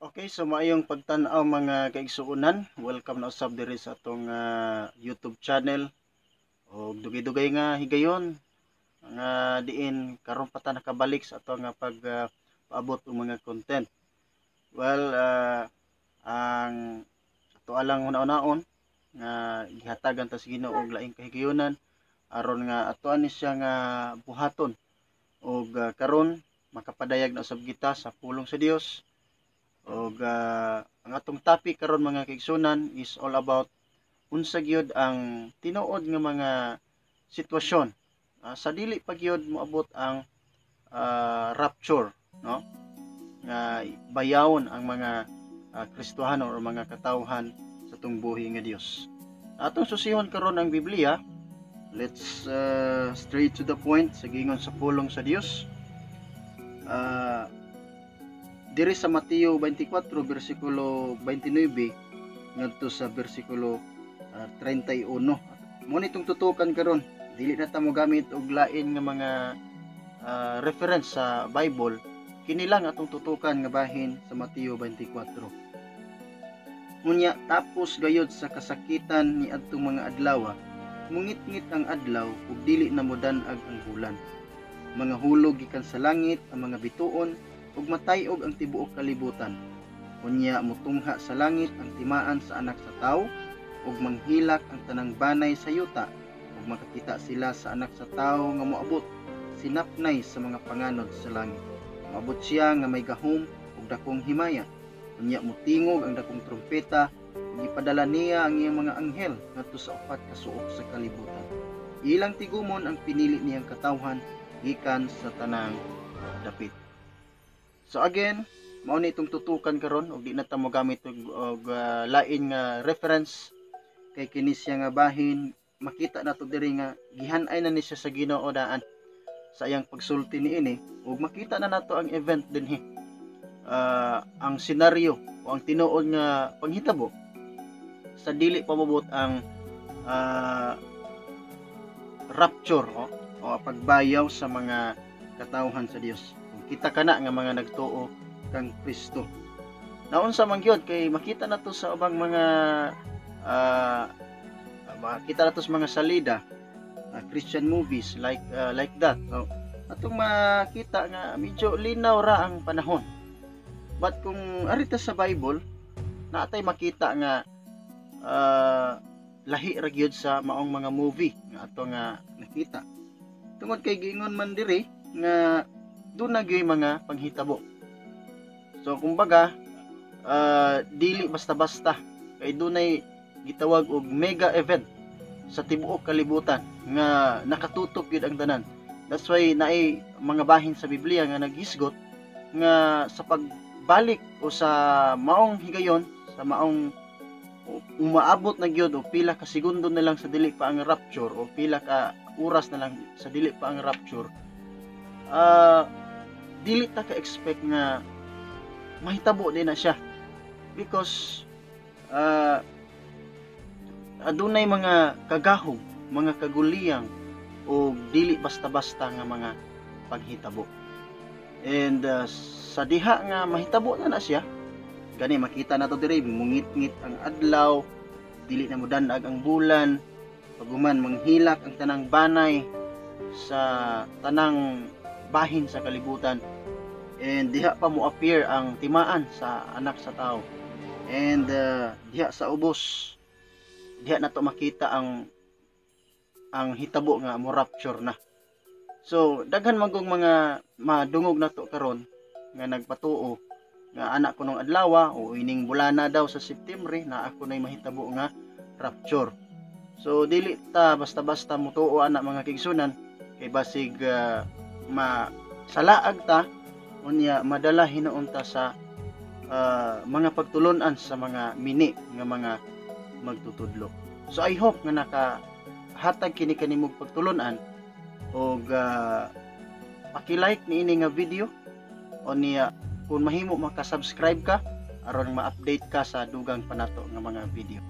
Okay, so maayong pagtan-aw, mga kaigsuonan. Welcome na usab diri sa atong YouTube channel. Og dugay-dugay nga higayon nga diin karon pa ta nakabalik sa atong nga pag paabot og mga content. Well, ang ato alang una-unaon nga gihatagan ta sa Ginoo og laing kahigayonan aron nga atoan ni siya nga buhaton og karon makapadayag na usab kita sa pulong sa Dios. Og ang atong topic karon, mga kaigsunan, is all about unsa gyud ang tinuod nga mga sitwasyon sa dili pa gyud moabot ang rapture, no, nga bayawon ang mga Kristohano o mga katawhan sa atong buhi nga Dios. Atong susihon karon ang Biblia. Let's straight to the point sa giingon sa pulong sa Dios. Diri sa Mateo 24 bersikulo 29 ngadto sa bersikulo 31. Mo nitong tutukan karon. Dili na ta mo gamit og lain nga mga reference sa Bible. Kini lang atong tutukan nga bahin sa Mateo 24. "Unya tapos gayod sa kasakitan ni adtong mga adlaw, mungitngit ang adlaw ug dili na modan-ag ang bulan. Mga hulog gikan sa langit ang mga bituon ug matay-og ang tibuok kalibutan. Unya mutungha sa langit ang timaan sa Anak sa Tawo ug manghilak ang tanang banay sa yuta ug makakita sila sa Anak sa Tawo nga moabot sinapnay sa mga panganod sa langit. Moabot siya nga may gahom ug dakong himaya. Unya motingog ang dakong trumpeta ug ipadala niya ang iyang mga anghel ngadto sa upat ka suok sa kalibutan. Ilang tigumon ang pinili niyang katawhan gikan sa tanang dapit." So again, mao ni itong tutukan karon ug di na ta mogamit og lain nga reference kay kini siya nga bahin, makita nato diri nga gihan-ay na ni siya sa Ginoo daan sa iyang pagsulti niini ug makita na nato ang event dinhi, ang senaryo o ang tinuod nga panghitabo sa dili pa moabot ang rapture o pagbayaw sa mga katawhan sa Dios. Kung kita kana nga mga nagtuo kang Kristo. Naunsa man gyud kay makita nato sa ubang mga makita nato sa mga salida, Christian movies like that. So atong makita nga medyo linaw ra ang panahon. But kung arita sa Bible, naatay makita nga lahi ra gyud sa maong mga movie nga ato nga nakita. Tungod kay giingon man diri nga duna gyud mga panghitabo. So kumbaga dili basta-basta kay dunay gitawag og mega event sa tibuok kalibutan nga nakatutok gyud ang tanan. That's why naay mga bahin sa Biblia nga naghisgot nga sa pagbalik o sa maong higayon, sa maong umaabot na gyud o pila ka segundo na lang sa dili pa ang rapture o pila ka oras na lang sa dili pa ang rapture, dili ta ka expect nga mahitabo din na siya because adunay mga kagahom, mga kaguliyang o dili basta-basta nga mga paghitabo. And sa diha nga mahitabo na na siya, gani makita nato diri mungitngit ang adlaw, dili na modan-ag ang bulan, paguman manghilak ang tanang banay sa tanang bahin sa kalibutan and diha pa mo appear ang timaan sa Anak sa Tao. And diha sa ubos, diha nato makita ang hitabo nga mo rapture na. So daghan man kong mga madungog nato karon nga nagpatuo nga anak ko nung adlaw o ining bulana daw sa September na ako nay mahitabo nga rapture. So dili ta basta-basta mutuo ana, mga kaigsunan, kay basig ma salaag ta, unya madala hinuon ta sa mga pagtulunan sa mga mini nga mga magtutudlo. So I hope nga nakahatag kini kanimog pagtulunan og paki-like niini nga video o niya kung mahimo maka-subscribe ka aron ma-update ka sa dugang panato nga mga video.